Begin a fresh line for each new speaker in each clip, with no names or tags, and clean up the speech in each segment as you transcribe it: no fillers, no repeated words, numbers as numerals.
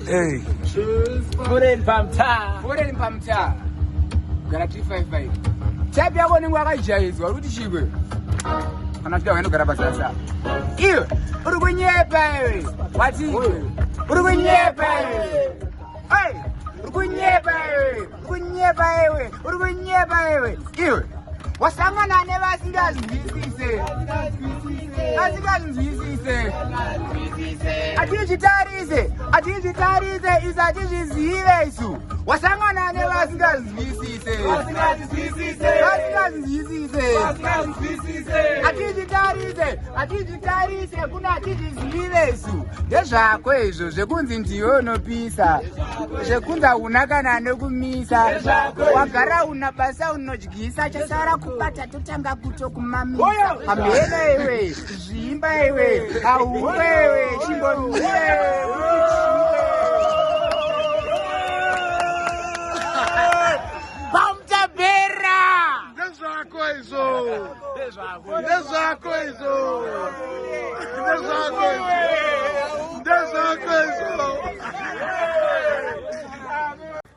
Hey.
Foreign pamta.
Foreign pamta. Gara 355. Type yako ningu akajaidzwa uri kuti chikwe. Kana kuti wainogara pasasa. Iwe uri kunyepa iwe. Wati uri kunyepa iwe. Hey, uri kunyepa iwe. Uri kunyepa iwe. Uri kunyepa iwe. Iwe. Wasangana nevasingazwisise. Vasingazwisise. Atizvitarise, atizvitarise isu atizvizive isu. Wasangana nevasingazwisise. Vasingazwisise. Atizvitarise, atizvitarise kuna atizvizive isu. Ndezvako izvo zvekunzi ndiwe unopisa. Zvekunzi hauna kana nekumisa. Wagara una basa unodyisa chasara kubata totanga kutokumamisa. Hamheno iwe, zvimba iwe, hauwe iwe, chimbomira iwe. Pamutabhera!
Ndezvako izvo. Ndezvako izvo. Ndezvako izvo. Ndezvako izvo.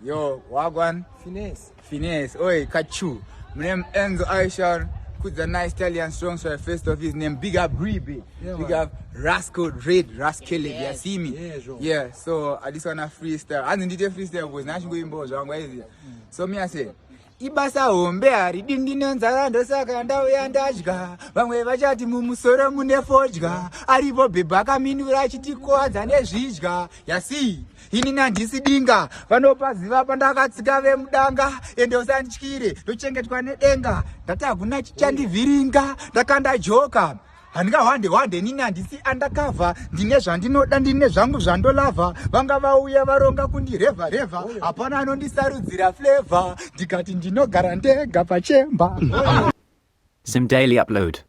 Yo, wagwan.
Finesse.
Finesse, oi, Kachu. My name Enzo Aishan. Kudza nice Italian strong, so first of his name, Big Up Bribe.
Yeah,
Big
man.
up Rascal Red, Rascal, you see me?
Yeah, sure.
Yeah, so I just wanna freestyle. And did freestyle was nachingoimbawo zvangu aiziya. So me I say, ibasa hombe haridi nenzara ndosaka ndauya ndadya vamwe vachati mumusoro mune fodya aripo bhebha akaminura achitikoadza nezvidya yasi inini handisi dinga vanopaziva pandakatsika vemudanga ende usandityire ndochengetwa nedenga ndati hakuna chichandivhiringa ndakanda joka handingahwande hwande nini handisi andakavha ndine zvandinoda ndine zvangu zvandolavha vanga vauya varonga kundirevha revha hapana anondisarudzira flavour ndikati ndinogara ndega pachemba
Some daily upload.